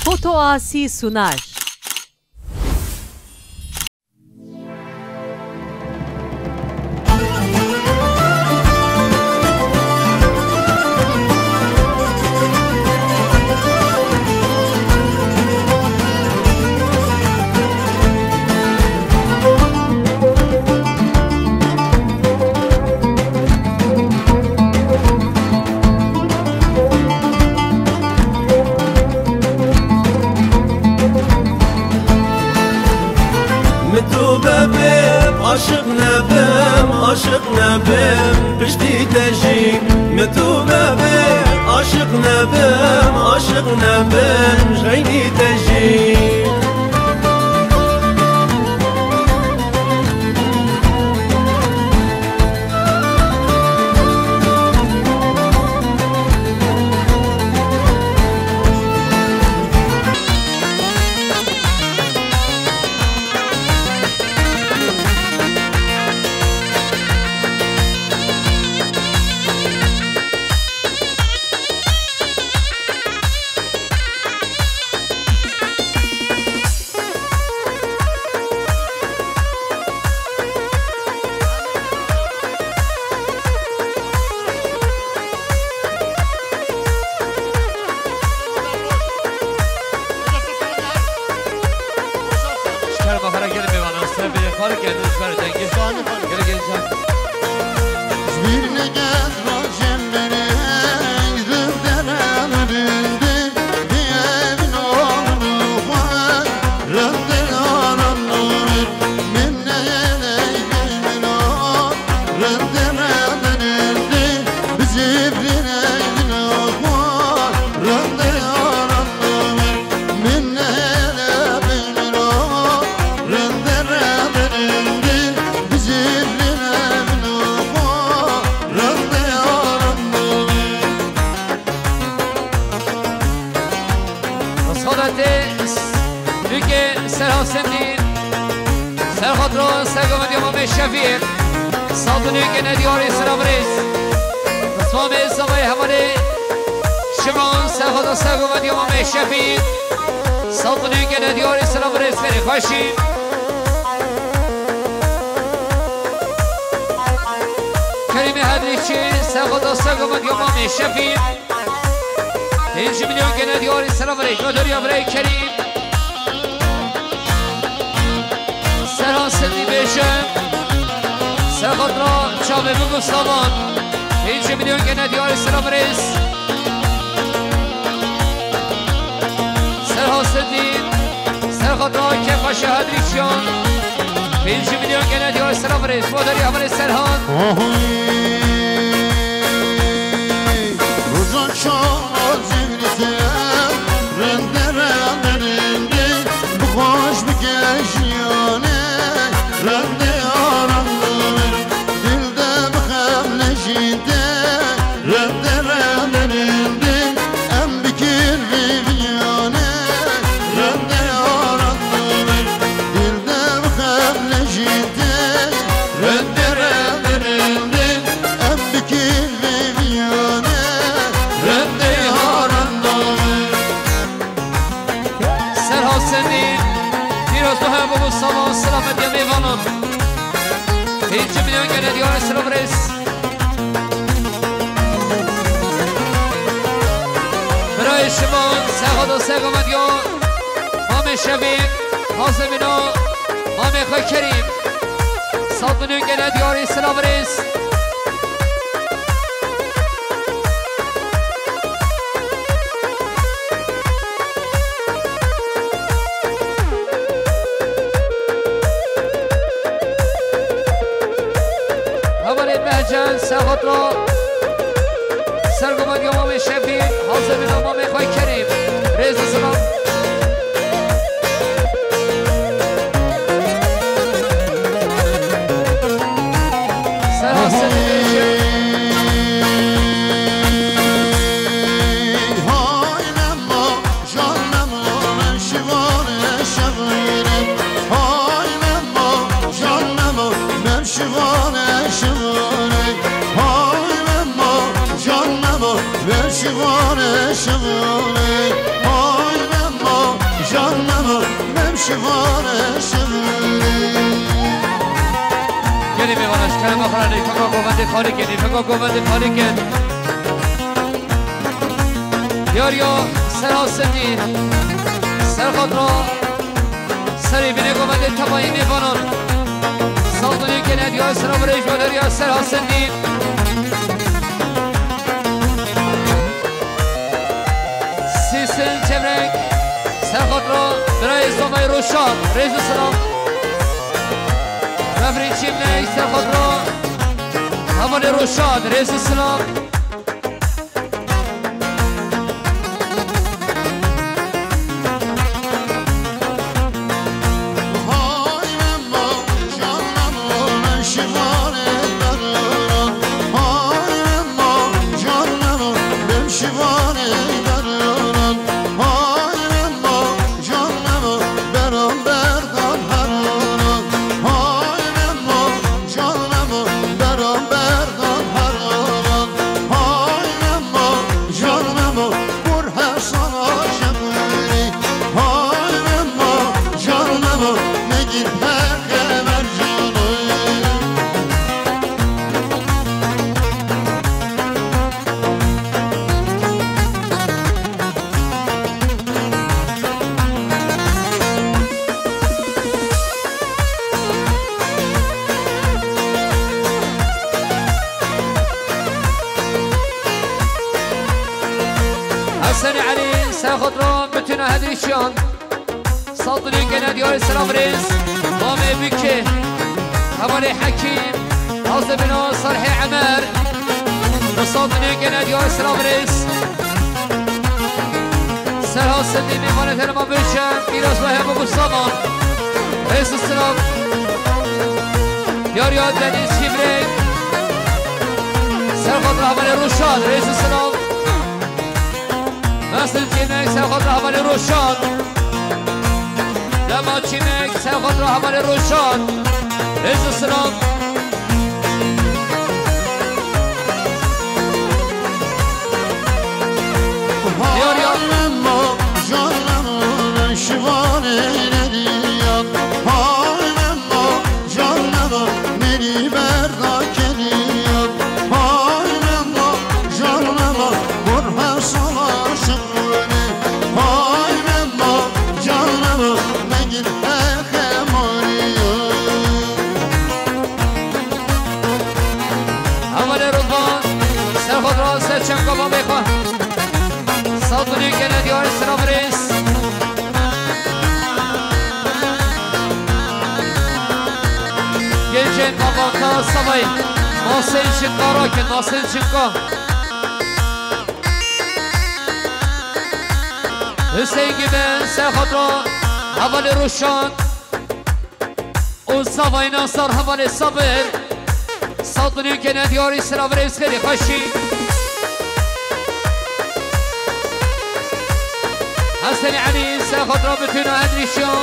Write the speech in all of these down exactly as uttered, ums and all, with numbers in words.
Foto Asi sunar. Min tu bebêm, aşiq nebim, aşiq nebim, piştî te jî. Min tu bebêm, aşiq nebim, aşiq nebim, ji xeynî te jî. Ji kerema xwe re gelê mêvanan ser bêrê xwe re gelin ji ber dengê. Gelê gelin can. Ji bîr neket rojên berê, rindere rindê, bêvin oğlu xwe, rindere rindê. Risaletê Nûkê Serha Semdîn, serxatro sergovendiya Mamê Şefî, sed û nûkê nediyarî sira birêz. Rismamê zavayê hevalê Şimon, serxatro sergovendiya Mamê Şefî, sed û nûkê nediyarî sira birêz, berê xweşî. Kerîmê Hedrîçî, serxatro sergovendiya Mamê Şefî. Pêncî milyon gene diyarî sira birê, Godoriya birê Kerîm. Serha Sedî bêje, serxatira çavê min Gustavan. Pêncî milyon gene diyarî sira birêz. Serha Sedî, serxatira Kefa Şehedrî Çiyan. Pêncî milyon gene diyarî sira birêz. Godoriya birê Serhan. Ohoy. Roja çawa cewrî te, rende rende rende, bi xweş bike jiyanê, rende ya rende, dil de bi xem lejî te, rende rende rende, em bikir vê viyanê, rende ya rende, dil de bi xem lejî te, rende rende rende, em bikir Serha Semî, pîroz bibe bo savan silametiya mêvanan. Pêncî milyon gene diyarê sira birêz. Birayê Şimon, serxatro sergovendiya Mamê Şevî, Hazimîno, Mamê xwe Kerîm. Sed milyon gene diyarê sira birêz. Hevalê Behcan, serxatira sergovendiya Mamê Şevî, Hazimîno, Mamê xwe Kerîm. Rêz û silam. Serha Sedî bêje. Hay memo, can memo, men şivane şevîne. Hay memo, can memo, men şivane şevîne. Hay memo, can memo, men şivane şevîne. Hay memo, Gelî mêvana ji kerema xwe re nîveka govendê xalî kin, nîveka govendê xalî kin. Diyariya Serha Sindî, serxatra serê binê govendê tevayî mêvanan. Saldonê kene diyar sira birêj ve deriya Serha Sindî. Sîsin Çevrek, serxatra birayê Zavay Roşan, rêz û silam. Mefrîn Çîmney, serxatra hevalê Roşan, rêz û silam. Hesenê Elî, serxatra Mitîna Hedrîşiyan. Saldinê gene diyarê Selavrêz, Mamê Bikê, hevalê Hekîm, Azebina Salihê Emer. Saldinê gene diyarê Selavrêz. Serha Sindî mêvanê tenê ma bêje, pîroz ve hemû Mustafa. Rêz û silav. Yar ya Deniz Çîvrek. Serhat Rahmanê Rûşan, rêz û silav. Nasıl Çîmek, Serhat Rahmanê Rûşan. Dema Çîmek, Serhat Rahmanê Rûşan. Rêz û silav. Yar ya. Memo, can memo, ben şivan eyledim ya. Hay memo, can memo, beni berda kedi ya. Hay memo, can memo, korkma savaşım beni. Hay memo, can memo, ben git hemoriya. Hevalê Rûvan, ser xwe dira ser çemka babê xwe. Saldinê gene diyarê Selavrêz. Gencên mavaka Savayê. Masên çinka rakin, masên çinka. Hüseyin Giben, ser xwe dira hevalê Rûşan. û Zavayê Nasar hevalê Sabir. Saldinê gene diyarê Selavrêz xêrê xweşî. Hesenê Elî, ser xwe dira Mitîna Hedrîşiyan.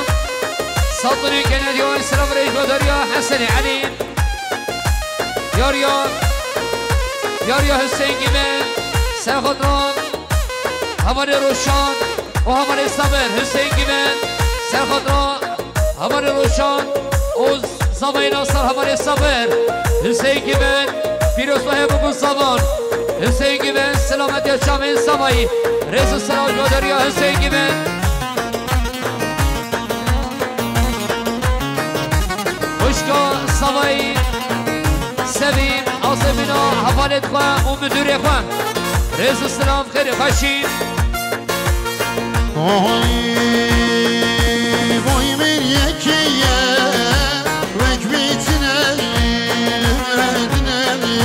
Saldinê gene diyarê Selavrêz ve deriya Hesenê Elî. Yar ya, yar ya Hüseyin Giben, ser xwe dira hevalê Rûşan û hevalê Sabir. Hüseyin Giben, ser xwe dira hevalê Rûşan û Zavayê Nasar hevalê Sabir. Hüseyin Giben, pîroz ve hemû Zavan. Hüseyin Giben, selametiya çavên Zavayî. Rêz û silav ji bo deriya Hüseyin Giben. Xwişka Zavayî, Sevîm, Azemîna, hevalê xwe û midûrê xwe. Rêz û silav, xêrê xweşî. Oy, boy bir yekeye, wek bitine, dineli.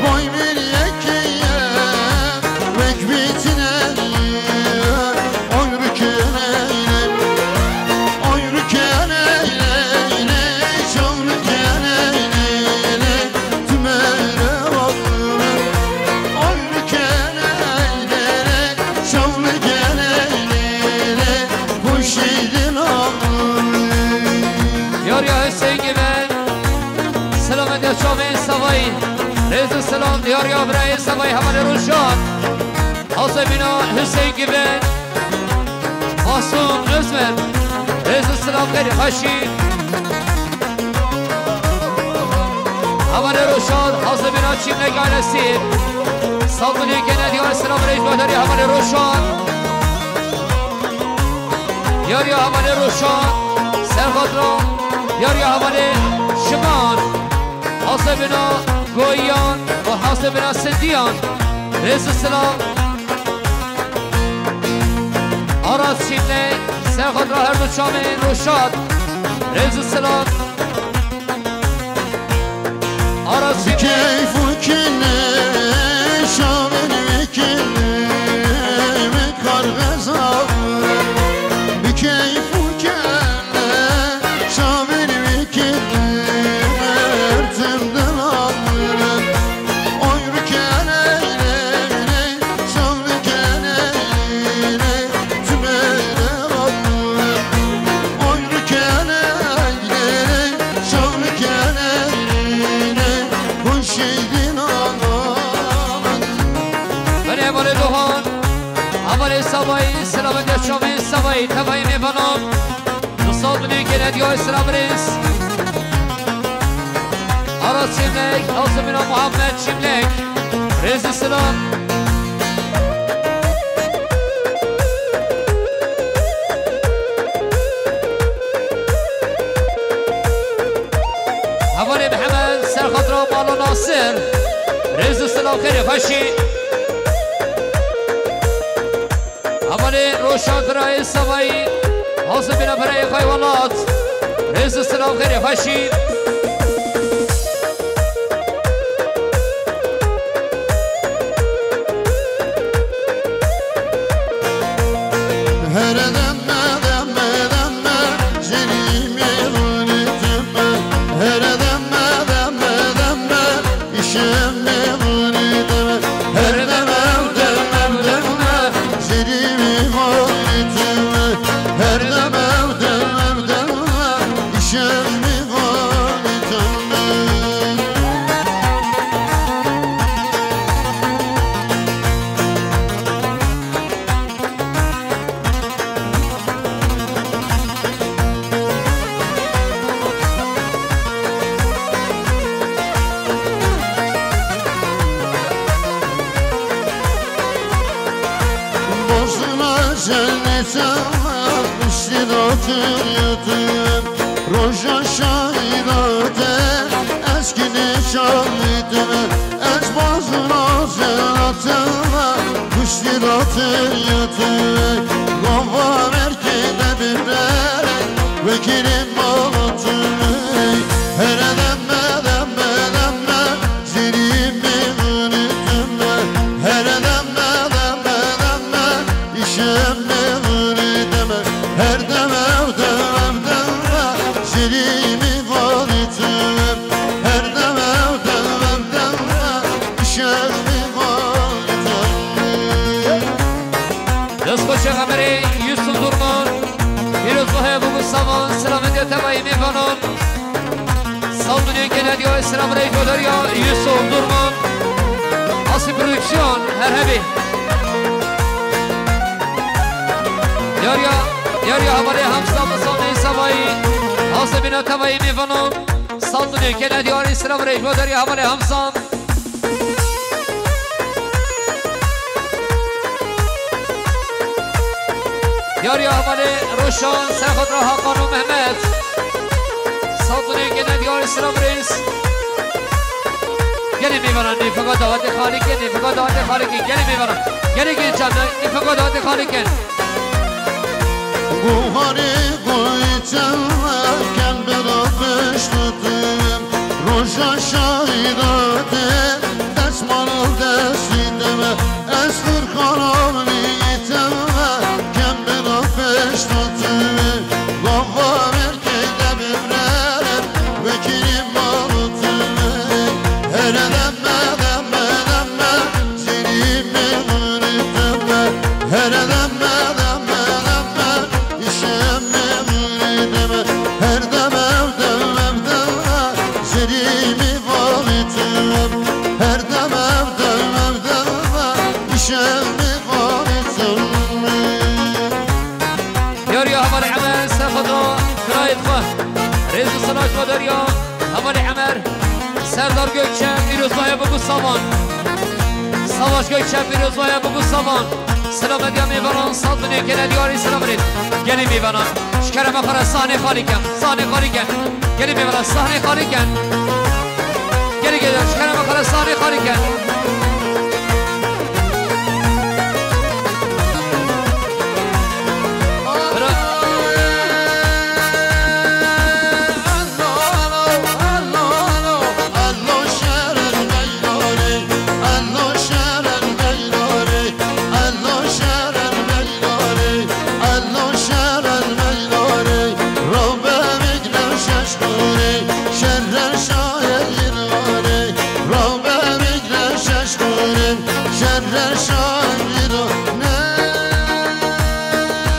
Boy bir yekeye, wek bitine, oy rükene, oy rükene, çav rükene, tümere bakın, oy rükene. Yar ya Hüseyin Giben, selamet ya çavên Savayî. Rêz û selam, diyar ya birayê Savayî hevalê Rûşan. Azemîna Hüseyin Giben. Ma Sun Özmen. Rêz û silav xêrê xweşî. Hevalê Roşan, hazir bîna çîmlek ailesî. Saldunê gene diyar silav rêz godarî hevalê Roşan. Yariya hevalê Roşan, serxatra, yariya hevalê Şiman. Hazir bîna Goyan û hazir bîna Sindiyan. Rêz û silav. Aras Çîmlek, serxatra her du çavên Roşan. Rêz û silav. Aras Çîmlek. Bi keyf û kêlê çavên wî kêlê min kar xezab. Bi keyf û kêlê çavên wî kêlê her tim dilam. Oy rikene, rê, rê, çav rikene, rê, rê, tu bêre. Oy rikene, rê, rê, çav rikene, rê, rê, huşî din aman. Belê, belê, Dohan. Hevalê Savayî, selamet ya çavê Savayî, tevayî mêvanan. Nusal binê gene diyo Esra Brêz. Aras Çimlek, Azimina Muhammed Çimlek. Rêz û silav. Hevalê Mihemed, serxatra Mala Nasir. Rêz û silav xêrê xweşî. Hevalê Roşan birayê Savayî, hazir bîne birayê xwe welat. Rêz û silav xêrê xweşî. Her deme, deme, deme, zirî mêvanê deme. Her deme, deme, deme, Bozma cennete, üstüne oturuyordu. Roja şahidate, eskini şahidim. Ez bozma cennete, üstüne oturuyordu. Gova merkeze birer, vekilim oturuyor. Her deme, deme, deme, zirî mêvanê deme. Her deme, deme, deme, îşev mêvanê deme. Her deme, deme, deme, zirî mêvanê deme. Her deme, deme, deme, îşev mêvanê deme. Destxweşê Emerê Yusuf Durman. Pîroz bibe, bû savan, selametê tevayî mêvanan. Saldunê gene diyo Esra Brey Godarya, Yusuf Durman. Asi Prodüksiyon, her hebî. Yariya, yariya hevalê Hamza, Hamza Savayî. Hazir bîne tevayî mêvanan. Saldunê gene diyo Esra Brey Godarya, hevalê Hamza. Yariya hevalê Roşan, Serxotra Hakan û Mehmet. Saldunê gene diyarê Silav Reis. Gelê mêvanan nêfeka dawetê xalî kin, nêfeka dawetê xalî kin. Gelê mêvanan. Gelê gencan nêfeka dawetê xalî kin. Guharê goyçe kem bira piştutim. Roja şahidate, destmal destî deme. Ez Furkan avlî te ve, kem bira piştutim. Gava merkê de bivrere, vekirî maltume. Her deme, deme, deme, zirî mêvanî deme. Her deme, deme, deme, îşe mêvanî deme. Her deme, deme, deme, zirî mêvanî deme. Her deme, deme, deme, îşe mêvanî deme. Derya, Hevalê Emer, Serdar Gökçe, pîrozbahiya biku savan. Savaş Gökçe, pîrozbahiya biku savan. Selamet ya mêvanan, sat binê kene diyarî selam rê. Gelî mêvanan, ji kerema xwe re sahnê xalî ken, sahnê xalî ken. Gelî mêvanan, sahnê xalî ken. Gelî gelî, ji kerema xwe re sahnê xalî ken.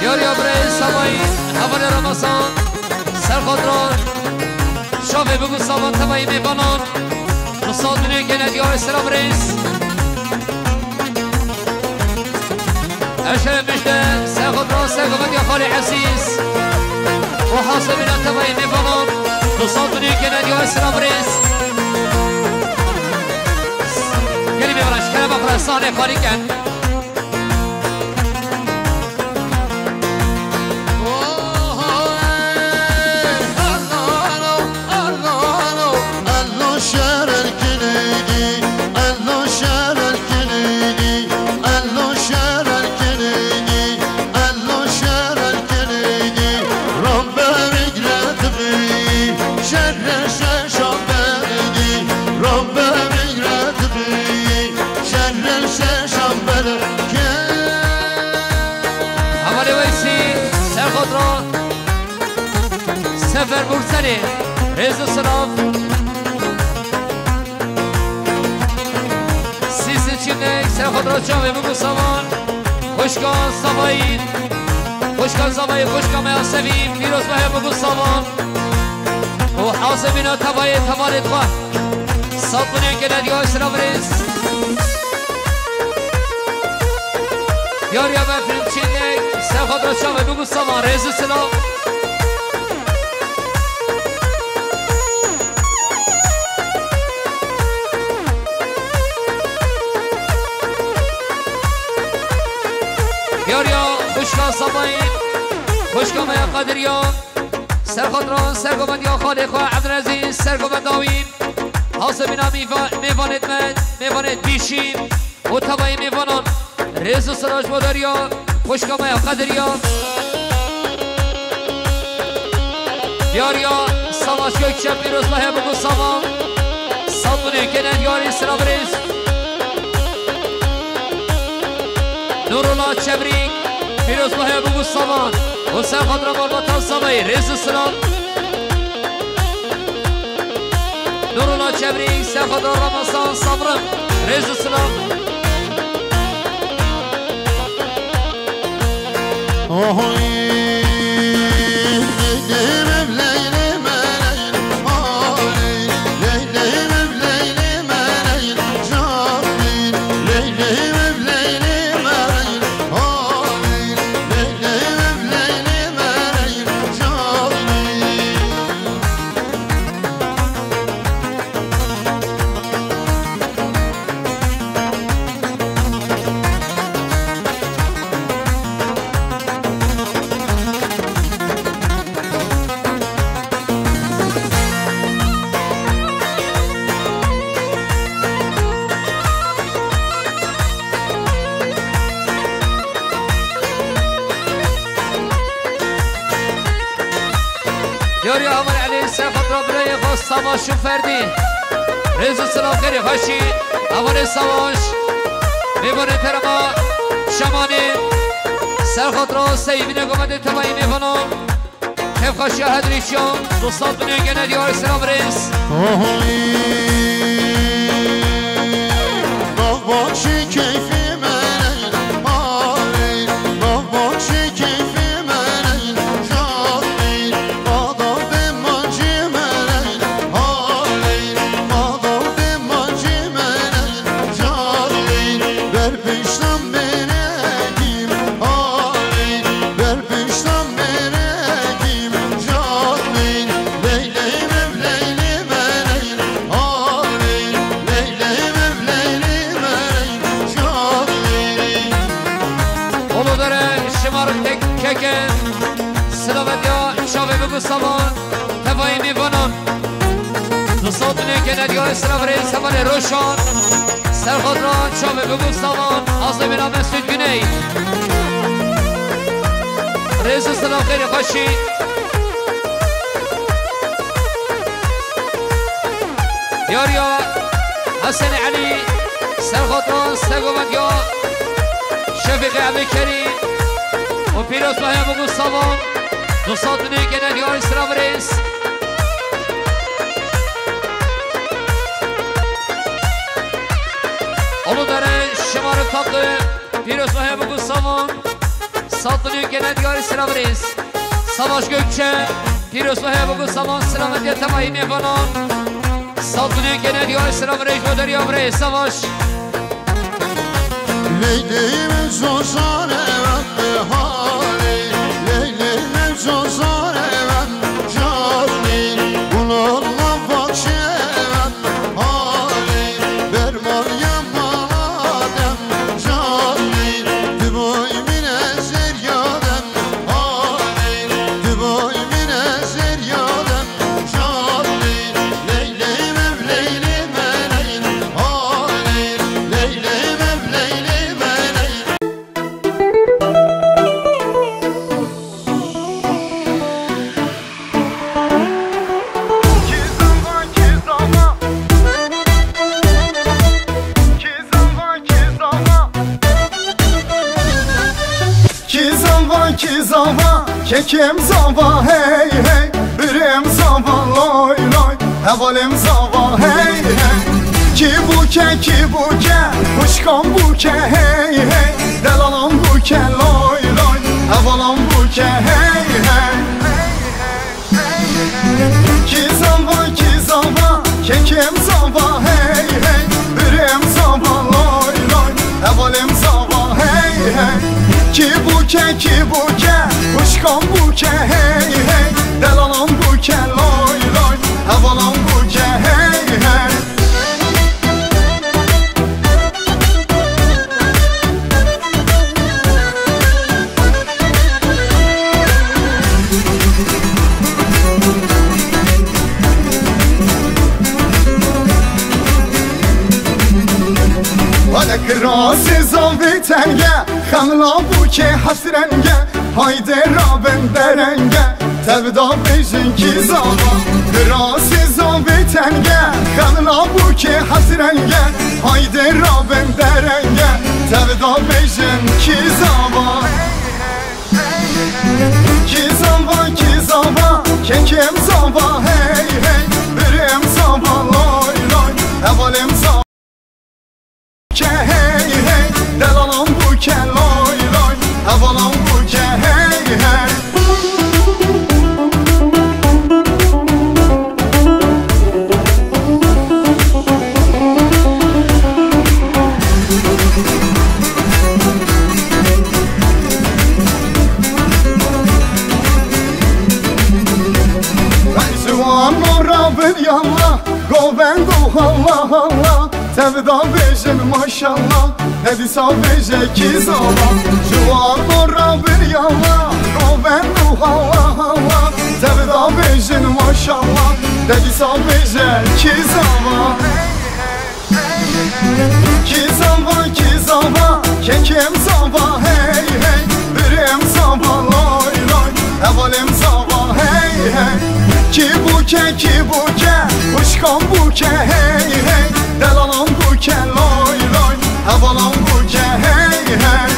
Yar ya birayê Sabayî, hevalê Ramazan, Serxotra, şavê biku savan tevayî mêvanan, Musal Dünê gene diyarê selam rêz. Eşe mijde, Serxotra, Serxotra ya xalê Ezîz. O hasebîna tevayî mêvanan, Musal Dünê gene diyarê selam rêz. Gelî mêvanan, ji kerema xwe re sahnê xalî ken. Hevalê Weysî, Serxotra, Sefer Bursenê, rêz û silav. Sîsê Çînek, Serxotra çavê biku savan. Xwişka Sabayî, xwişka Sabayî, xwişka me ya Sevîm, pîrozbahiya biku savan. Û hasebîna tevayê tevalê xwe. Sat binê gene diyarê selam rêz. Yar ya me film Çînek, Serxotra çavê biku savan, rêz û silav. Yar ya xwişka Sabayî, xwişka me ya Qediriya. Serxotra, sergovendiya xalê xwe Ebdulezîz, sergovenda wî. Hasebîna mîva-, mêvanêt me, mêvanêt bîşî û tevayî mêvanan. Rêz û silav ji bo Derya, xwişka me ya Qediriya. Diyariya Savaş Gökçe, pîrozbahiya biku savan. Sat binê kene diyarî selam rêz. Nurullah Çebrîk, pîrozbahiya biku savan. Û Serxotra malbatan Sabayî, rêz û silav. Nurullah Çebrîk, Serxotra Ramazan Sabrim, rêz û silav. Yarî Amer Elî, Serxotra birayê xwe Savaş û Ferdî. Rêz û silav xêrê xweşî. Amerê Savaş. Mêvanê terema Şemanê. Serxotra seyvîne gomedê tevayî mêvanan. Kêfxweşiya hedrîşiya. Dostan binê gene diyar selam rêz. Ohoy. Bak bak şu keyfime. Tek keke, silavetiya çavê bigu savan, tevayê mêvanan. Du sed û neh genediya Îsra Birêz, hevalê Roşan, serxatran çavê bigu savan, azemîna Mesut Güney. Rêz û silav xêrê xweşî. Yariya Hesen Elî, serxatran sergovetiya Şefîqê Ebêkerî û pîroz be heye bigu savan, du sed û neh genediya Îsra Birêz. Uludere şima re tatlı, pîroz be heye bigu savan. Sed û neh genediya Îsra Birêz. Savaş Gökçe, pîroz be heye bigu savan, silavetiya tevayê mêvanan. Sed û neh genediya Îsra Birêz, ji bo derya birêz, Savaş. Leylim zozane hali, leylim zozane canî, bununla vakşe hali, berman ya maladem canî, diboy mine zeryadem hali, diboy mine zeryadem canî, leylim ev leylim eleyl hali, leylim ev leylim eleyl. Kî zava, kî zava, kekêm zava, hey, hey, birêm zava, loy, loy. Hevalêm zava hey hey, kî bûke, kî bûke, xwişkan bûke hey hey, delalan bûke loy loy, hevalan bûke hey hey. Kî zava, kî zava, kekêm zava hey hey, birêm zava loy loy, hevalêm zava hey hey. Kî bûke, kî bûke, xwişkan bûke hey hey, delalan bûke loy loy, hevalan bûke hey hey. Wele kirasê zavê tenge, xemla bûkê hesrenge, haydê rabin derenge, tevda bêjin kî zava. Kirasê zavê tenge, xemla bûkê hesrenge, haydê rabin derenge, tevda bêjin kî zava. Kî zava, kî zava, kekêm zava hey hey, birêm zava loy loy, hevalêm zava. Ke hey hey, delalan bûke loy loy, hevalan bûke hey hey. Hey ziwano rabin yallah, govendo hallah hallah. Tevda bêjin maşallah, ne dîsa bêje kî zava. Ji wan nora bir yala, govend û halla halla. Tevda bêjin maşallah, ne dîsa bêje kî zava. Kî zava, kî zava, kekêm zava hey hey. Birêm zava loy loy, hevalêm zava hey hey. Kî bûke, kî bûke, xwişkan bûke hey hey. Delalan bûke loy loy, hevalan bûke hey hey.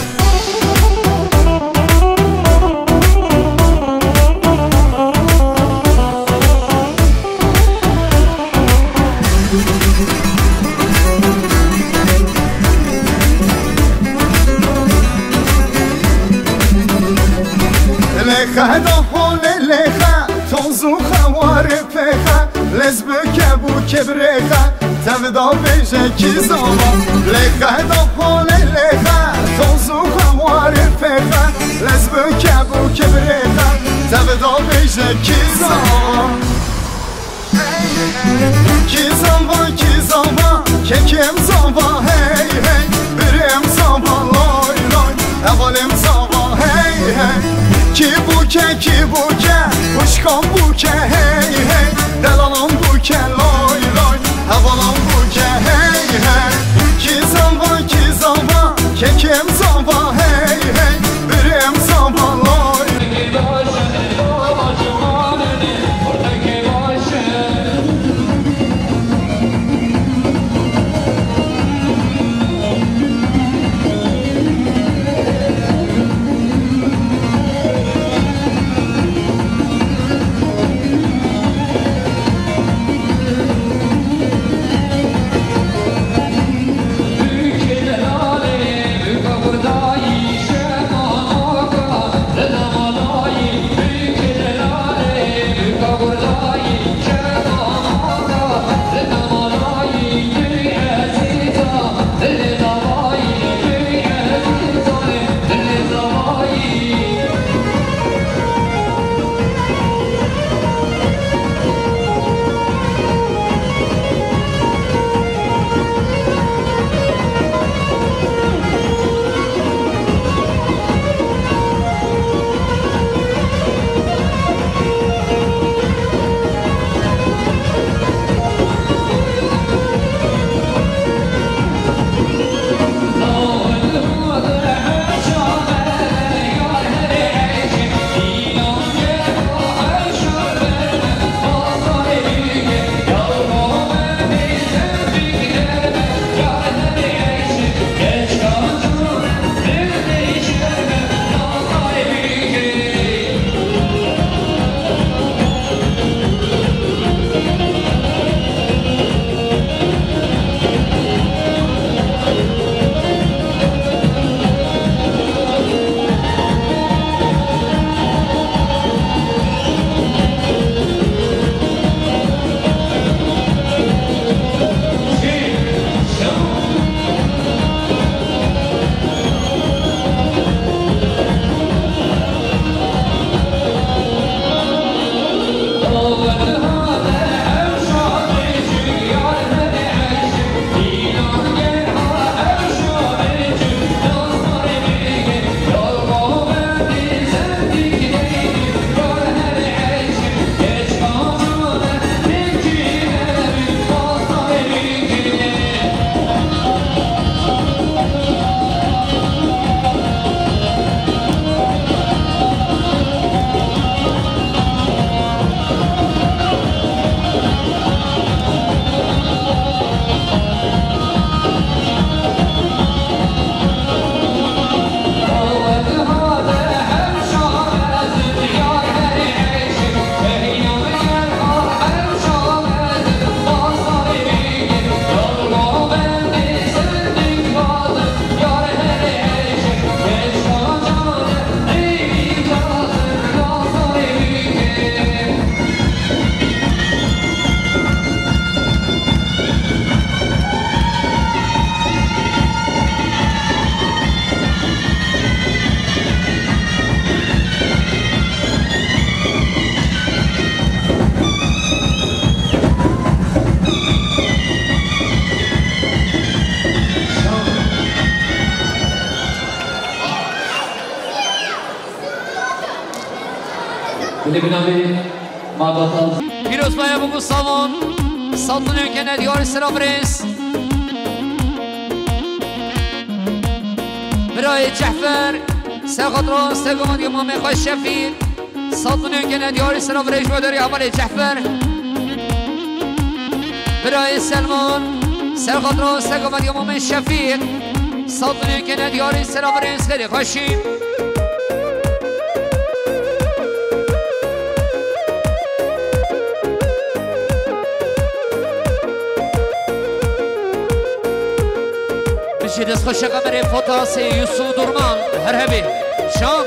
Lêxe da holê lêxe, toz û xewarê pêxe, lez bike bû kebrêxe, tevda bêje kî zava. Lêxe da holê lêxe, toz û xewarê pêxe, lez bike bû kebrêxe, tevda bêje kî zava. Kî zava, kî zava, kekêm zava hey hey. Birêm zava loy loy, hevalêm zava hey Kekî bûke, wişkan bûke hey hey, delalan bûke lay lay, hevalan bûke hey hey. Kî zava, kî zava, kekim zava hey hey, birim zava lay. Dilê binavê Mabatal. Pîroz baye bû ku savon, sed milyon kene diyarî sira birêz. Birayê Cehfer, serxatran sergovan diye mamê xwe Şefîq. Sed milyon kene diyarî sira birêz ve derya hevalê Cehfer. Birayê Selman, serxatran sergovan diye mamê Şefîq. Sed milyon kene diyarî sira birêz xêrê xweşî. Bijî destxweşe Qemerê Potasê Yusuf Durman her hebî. Şan.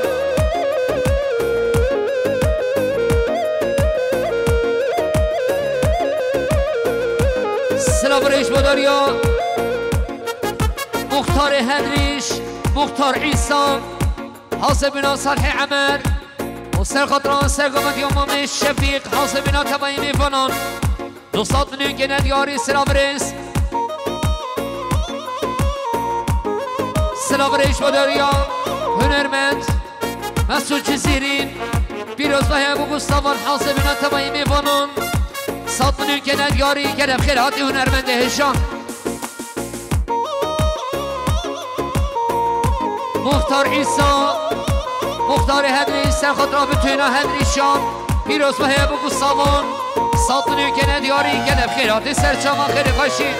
Silav û rêş bo derya Muxtarê Hedrîş, Muxtar Îsa, Hasebîna Salhê Emer û serxatran sergovan diya mamê Şefîq, Hasebîna tevayê mêvanan. Du sed milyon kene diyarî silav rêz. Silav rêş bo derya hunermend Mesûd Cizîrî. Pîrozbahê Ebû Gustavan, hasibîna tevayî mêvanan. Sed milyon kene diyarî, gelek xêr hatî hunermendê hêja. Muxtar Îsa, muxtarê Hedrî, ser xwe rabitûna Hedrî şan. Pîrozbahê Ebû Gustavan, sed milyon kene diyarî, gelek xêr hatî ser çavan xêrê xweşî.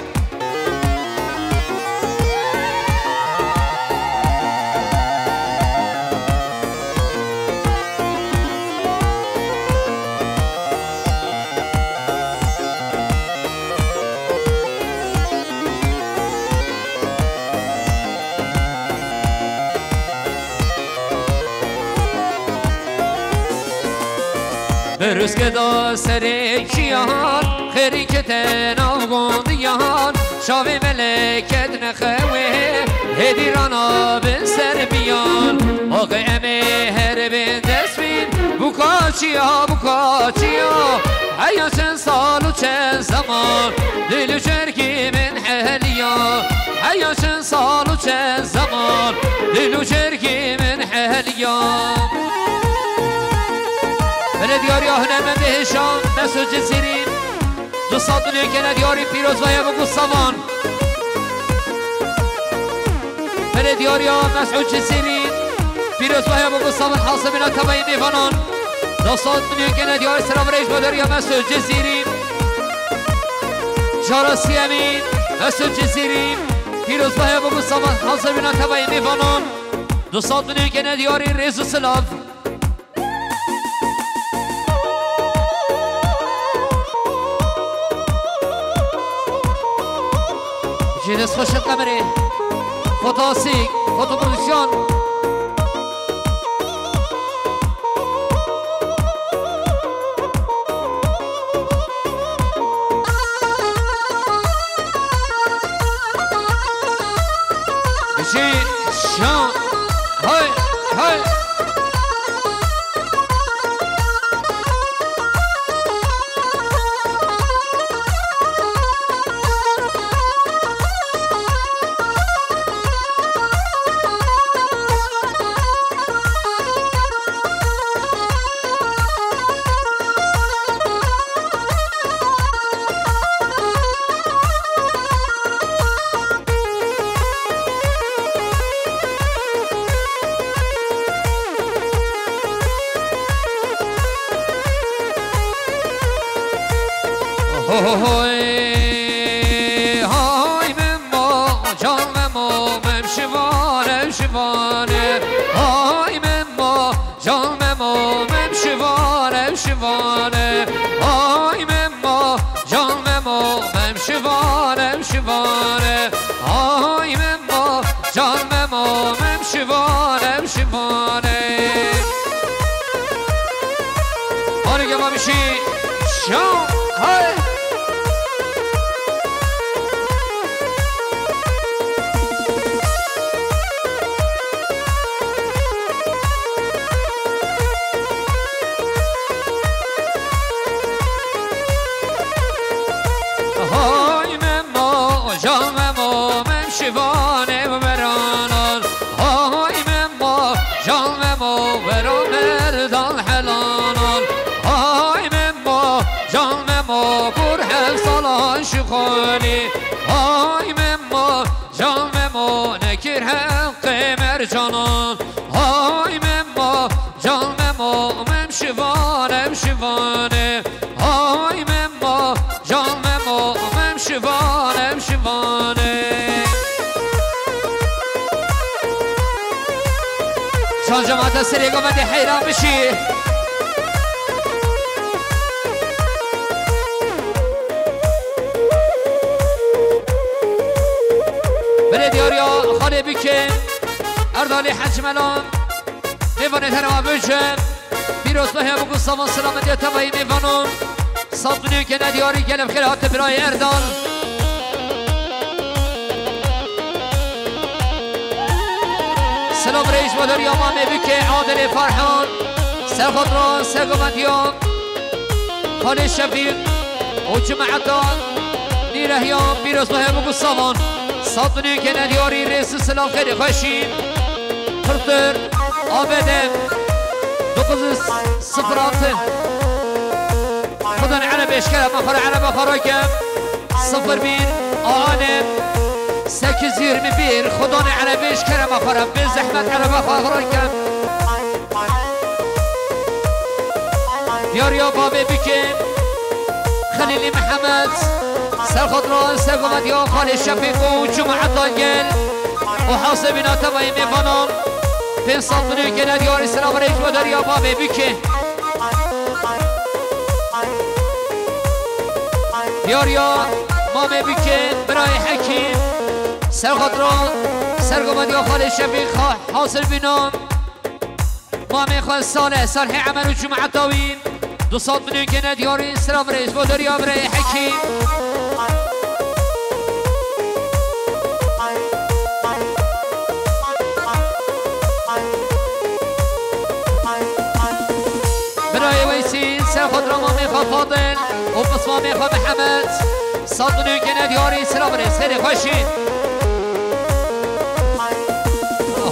Bi rûske da serê çiyan, xêrî kete nav gondiyan, çavê meleket nexewê, hêdî rana bin ser biyan. Axê em ê her bên dest bîn, bûka çiya, bûka çiya. Heya çend sal û çend zeman, dil û cergî min heliya. Heya çend sal û çend zeman, dil û cergî min heliya. Belê diyariya hunermendê hêşan Mesut Cizîrî, du sed milyon kene diyarî, pîrozbahê Ebû Gustavan. Belê diyariya Mesut Cizîrî, pîrozbahê Ebû Gustavan, hasibîna tevayî mêvanan. Du sed milyon kene diyarî, selam rêj bo deriya Mesut Cizîrî. Cara siyemî, Mesut Cizîrî, pîrozbahê Ebû Gustavan, hasibîna tevayî mêvanan. Du sed milyon kene diyarî, rêz û silav. Cê dest xweş e Qemerê. Foto Asîk, foto prodüksiyon. Jî şan. Hay, hay. Hoy, hay Memo, can Memo, Mem şivane, şivane. Hay Memo, can Memo, Mem şivane, şivane. Hay Memo, can Memo, Mem şivane, şivane. Hay Memo, can Memo, Mem şivane, şivane. Hadi gel babişi. Şan. Hay. Hay Memo, can Memo, Mem şivane beranan. Hay Memo, can Memo, wero merdan helanan. Hay Memo, can Memo, kur her salan şixoli. Hay Memo, can Memo, nekir heqê mercanan. Hay Memo, can Memo, Mem şivane, şivane. Hay Memo, can Memo, Mem şivane, şivane. Şan cemaate serê gavendê heyran bişî. Belê diyariya xalê bike, Erdalê Hecmelan, mêvanê herema bêje. Pîrozbahê Ebû Gustavan, selametiya tevayî mêvanan. Sed milyon kene diyarî, gelek xêr hate birayê Erdal. Selam rêj bo deriya mamê bike, Adilê Ferhan. Serxotra, sergovendiya. Xalê Şefîq û cemaeta Nîrehiya, Pîrozbahê Ebû Gustavan. Sed milyon kene diyarî, rêz û silav, xêrê xweşî. Pirtir, avêde. Sıfır altı. Xudan Ereb eşkere me xwe re, Ereba xwe rake. Sıfır bir. Anem. Sekiz yirmi bir. Xudan Ereb eşkere me xwe re. Bê zehmet Ereba xwe rake. Diyar ya bavê bike. Xelîlî Mihemed. Serxot ran sergomet ya xalê Şefîq û cemaetan gel. Û hasibîna tevayê mêvanan. Pênc sed milyon gene diyarî silav rêj wadar ya bavê bike. Diyar ya mamê bike, birayê Hekîm. Serxot ra, sergomet ya xalê Şefîq ha-, hasil bînan. Mamê xwe Salih, Salihê Emer û cemaeta wî. Du sed milyon gene diyarî silav rêj wadar ya birayê Hekîm. Birayê Weysî, ser xwe dira mamê xwe Fadil û pismamê xwe Mihemed. Sed milyon gene diyarî silav rêj, serê xweşî.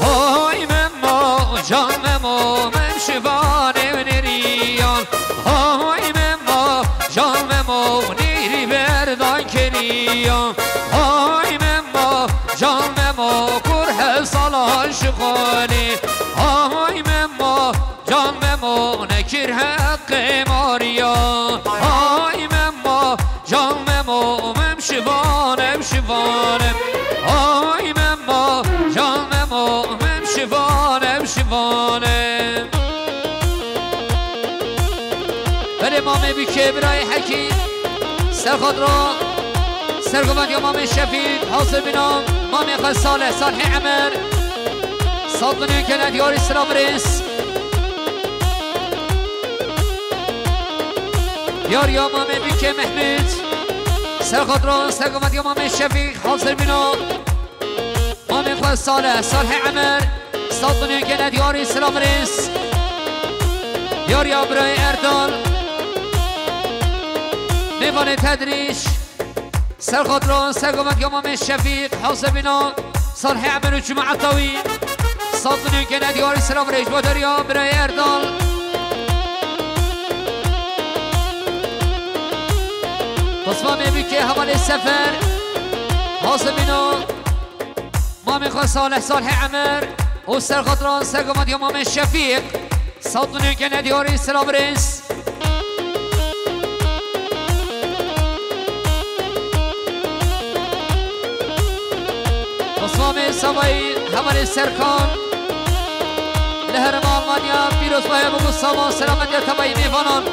Hay Memo, can Memo, mem şivanê nêriyan. Hay Memo, can Memo, nêrî berdan keniyan. Hay Memo, can Memo, kur hesala şixanê. Hay Memo, can Memo, nekir heqê mariya. Hay Memo, can Memo, mem şivanem, şivanem. Hay Memo, can Memo, mem şivanem, şivanem. Belê mamê bikê birayê Hekî. Ser xwe dira. Sergovend ya mamê Şefîq. Hazir bîna. Mamê xwe Salih. Salihê Emer. Sed milyon gene diyarî silav rêz. Diyar ya mamê bikê Mehmet. Ser xwe dira. Sergovend ya mamê Şefîq. Hazir bîna. Mamê xwe Salih, Salihê Emer, sed milyon gene diyarî silav rêz. Diyar ya birayê Erdal. Mêvanê tedrîş. Ser xwe dira, sergovend ya mamê Şefîq, hazir bîna. Salihê Emer û cemaeta wî. Sed milyon gene diyarî silav rêj wadar ya birayê Erdal. Pismamê bikê hevalê Sefer. Hazir bîna. Mamê xwe Salih, Salihê Emer û ser xwe dira, sergovend ya mamê Şefîq. Sed milyon gene diyarî silav rêz. Osmanê Savayî, hevalê Serkan. Li herêma Almanya, pîrozbahiya min û savan selametiya tevayî mêvanan.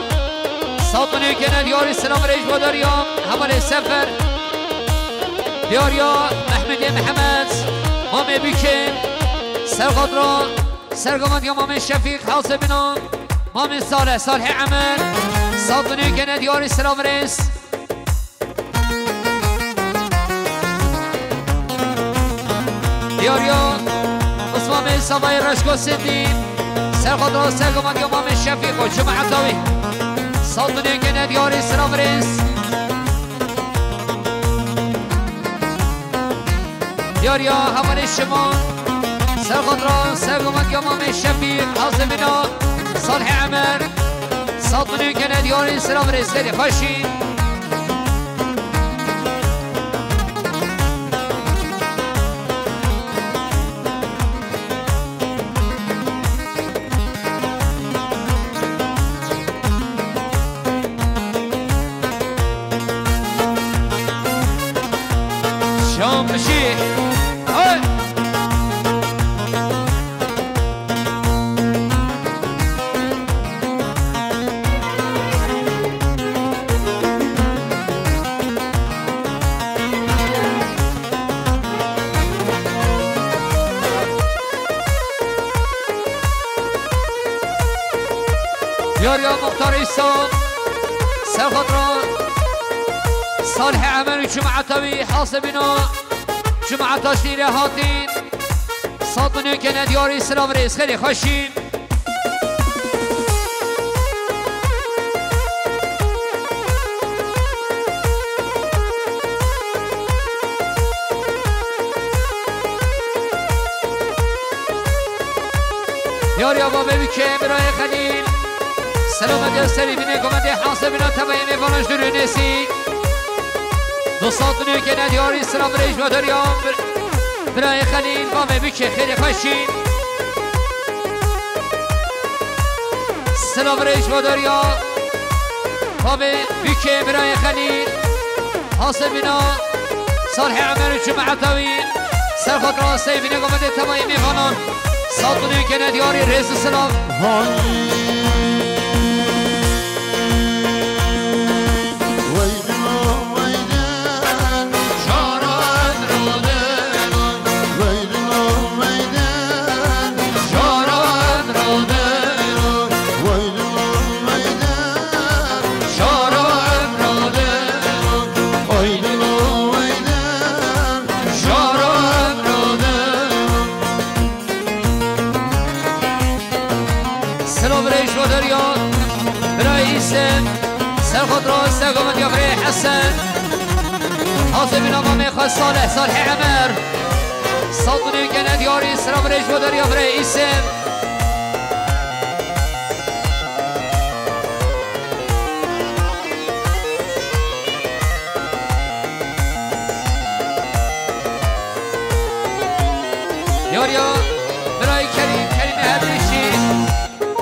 Sed milyon gene diyarî silav rêj wadar ya, hevalê Sefer. Diyar ya Mehmedê Mihemed, mamê bikê, ser xwe dira, sergovend ya mamê Şefîq, hazir bîna, mamê Salih, Salihê Emer, sed milyon gene diyarî silav rêz. Diyar ya Osmanê Savayê Reşko Sindî, ser xwe dira, sergovend ya mamê Şefîq û cemaeta wî. Sed milyon gene diyarî silav rêz. Diyar ya hevalê Şimon. Ser xwe dira, sergovend ya mamê Şefîq, hazir bîna, Salihê Emer. Sed milyon gene diyarî silav rêz, serê xweşî. Şamşî. Hey! Diyar ya Muxtar Îsa, ser xwe dira, Salihê Emer û cemaeta wî, hazir bîna, cemaeta şîrê hatî, sed milyon gene diyarî silav rêz, xêrê xweşî. Yar ya bavê Bikê, birayê Xelîl. Selamet ya serî binê komendê Hasebîna tebayê mêvanan ji dûr û nêzîk. Du sed û newkê nediyarî, silav rêj ve derya. Bir-, birayê Xelîl, bavê Bikê, xêrê xweşî. Silav rêj ve derya. Bavê Bikê, birayê Xelîl. Hasebîna Salihê Emer û cemaeta wî. Ser xwe rastey binê komendê tebayê mêvanan. Sed û newkê nediyarî, rêz û silav. Silav rêj ve derya, birayê Îsem, ser xwe rastey komendê birayê Hesen. Hasebîna mamê xwe Salih, Salihê Emer. Sed û newkê nediyarî, silav rêj ve derya, birayê Îsem. Yar ya, birayê Kerîm, Kerîmê Herdîşî.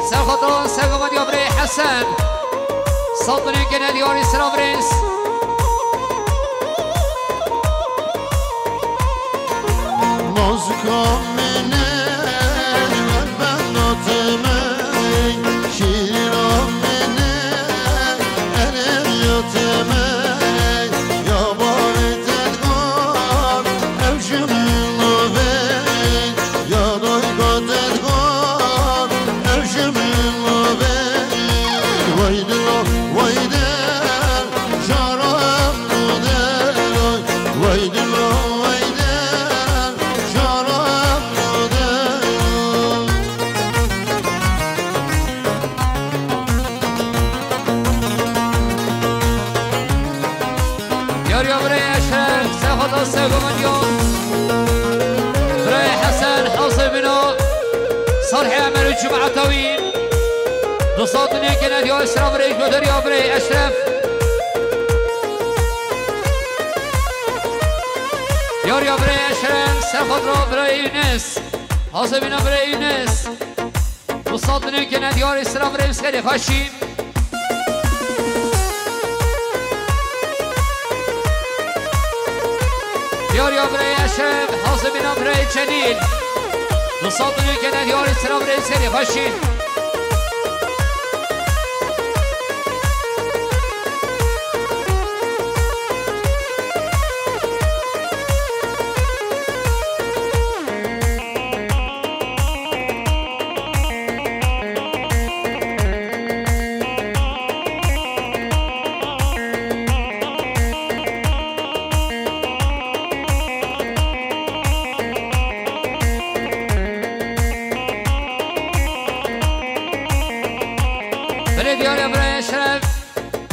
Ser xwe rastey komendê birayê Hesen. Sed û newkê nediyarî, silav rêz. Nazika min ê, werbenda te me, şîrîna min ê, erê ya te me, ya bavê te digot, ew ji min navê, ya dayka te digot, ew ji min navê. Wey dilo, wey dil, jara em nodê, wey dilo, wey dil. Yar ya birayê Eşref, Sexoda Segomendiyan. Birayê Hesen, Hasebîna, Salihê Emer û cemaeta wî. Du sed û newkê nediyarî, silav rêj ve derya, birayê Eşref. Yar ya birayê Eşref, Sexoda birayê Yunus. Hasebîna birayê Yunus. Du sed û newkê nediyarî, silav rêz, xêrê xweşî. Yar ya birayê Eşref, Hasebîna birayê Celîl. Du sed û newkê nediyarî, silav rêz, xêrê xweşî. Belediye Arya Eşref.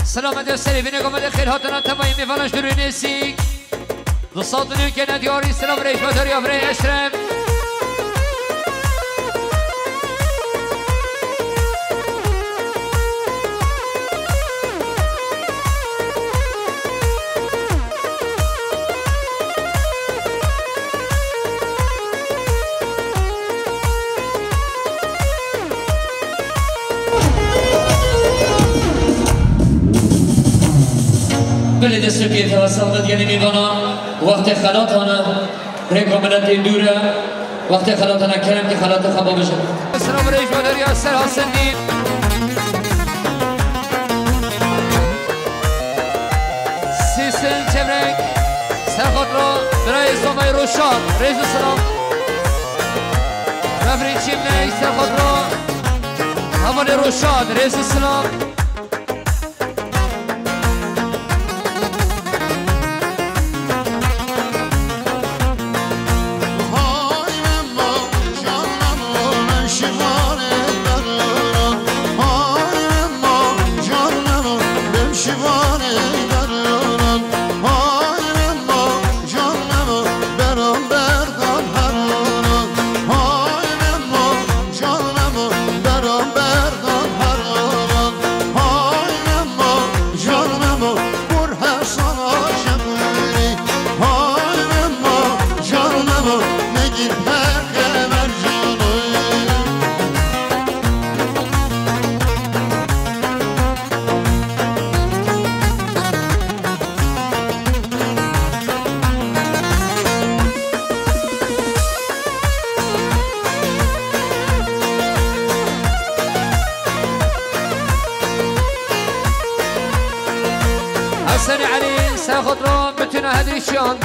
Selamet ya serê binê komendê xêr hatina tebayê mêvanan ji dûr û nêzîk. Du sed û newkê nediyarî, silav rêj ve derya, birayê Eşref. Belê dest û piyê teva sağlık, gelî mêvanan wextê xelat hane, rêka miletê dûr e, wextê xelat hane, kerem ki xelatê xwe bibijin. Silav rêj ve derya, ser Hasendîn. Sîstin Çevrek, Serxotra, birayê Somay Roşan, rêz û silav. Mefrî Çîmlek, Serxotra, Hevalê Roşan, rêz û silav. Ser xwe dira Mitûna Hedrîşiyan.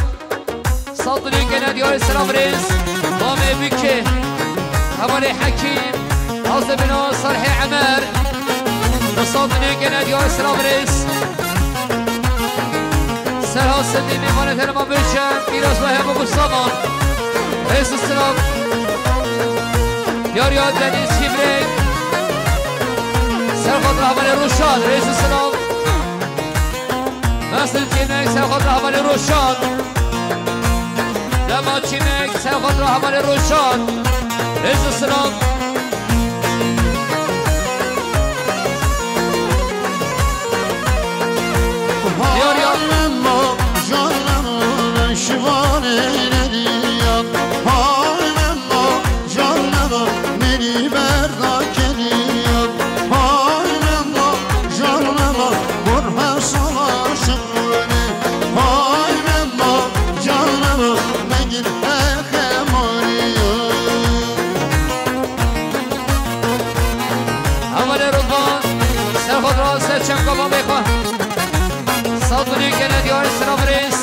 Saldinê gene diyarê selav rêz. Mamê Bikê. Hevalê Hekîm. Azebina Salihê Emer. Saldinê gene diyarê selav rêz. Serha Sedî mêvanê tenema bêje. Pîroz ve hemû gusavan. Rêz û selav. Yar ya Deniz Çîmrek. Ser xwe dira hevalê Rûşan. Rêz û selav. Nasıl Çîmrek ser xwe dira hevalê Rûşan. Dema Çîmrek ser xwe dira hevalê Rûşan. Rêz û selav. Diyar ya. Hay memo, canım, şivanê nediyan. Hay memo, canım, beni berda kediyan. Hay memo, canım, burha savaşım. Vay memo, canım, me gir hexe moriyo. Hevalê Rûvan, ser xwe dira ser çemka mamê xwe. Saldinê gene diyarê selav rêz.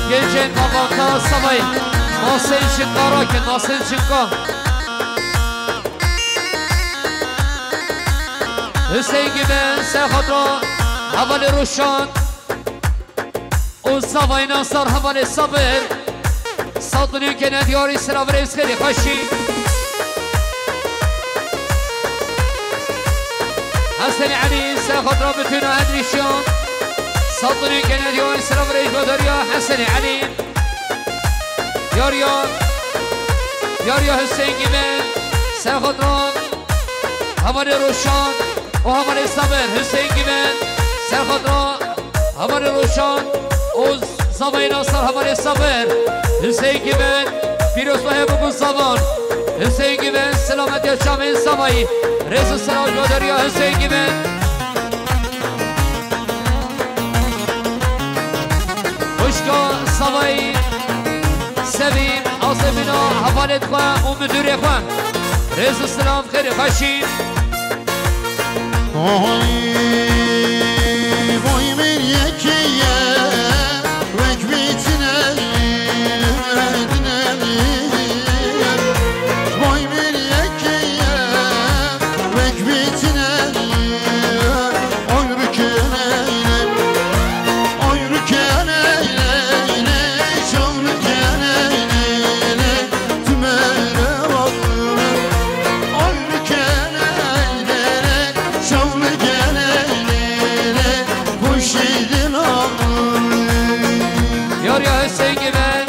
Gencên mavanta savayê. Masên çinka rakin, masên çinka. Hüseyin Giben, ser xwe dira hevalê Rûşan û zavayê Nasar hevalê Sabir. Saldinê gene diyarê selav rêz xêrê xweşî. Hesenê Elî, ser xwe dira Mitûna Hedrîşiyan. Saldinê gene diyarê selav rêz badariya Hesenê Elî. Yar ya, yar ya Hüseyin Giben, ser xwe dira hevalê Rûşan û hevalê Sabir. Hüseyin Giben, ser xwe dira hevalê Rûşan û zavayê Nasar hevalê Sabir. Hüseyin Giben, pîroz ve hemû gusavan. Hüseyin Giben, selametiya çavên savayî. Rêz û selav ji we deriya Hüseyin Giben. Xwişka Savayî, Sevîm, Azemîna, hevalê xwe û midûrê xwe. Rêz û silav, xêrê xweşî. Oy, boy min yekê ye, wek bîtine, dinelî. Boy min yekê ye, wek bîtine, oy rikene. Oy rikene, lê, lê, çaw rikene, lê, lê, tu mere vabime. Oy rikene, lê, lê, çaw rikene, lê, lê, xweşî dil abime. Yar ya Hüseyin Giben,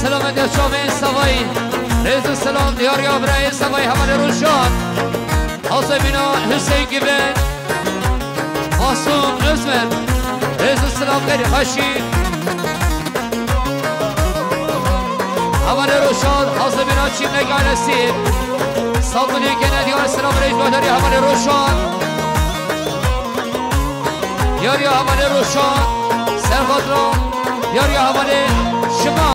selamet ya çavên Savayî. Rêz û selam, yar ya birayê Savayî, hevalê Rûşan. Azemîna Hüseyin Giben. Masum Özmen. Rêz û silav, xêrê xweşî. Hevalê Rûşan, Azemîna Çîmlek ailesî. Saldinê gene diyar silav rêz badarî hevalê Rûşan. Yar ya hevalê Rûşan. Ser xwe dira. Yar ya hevalê şima.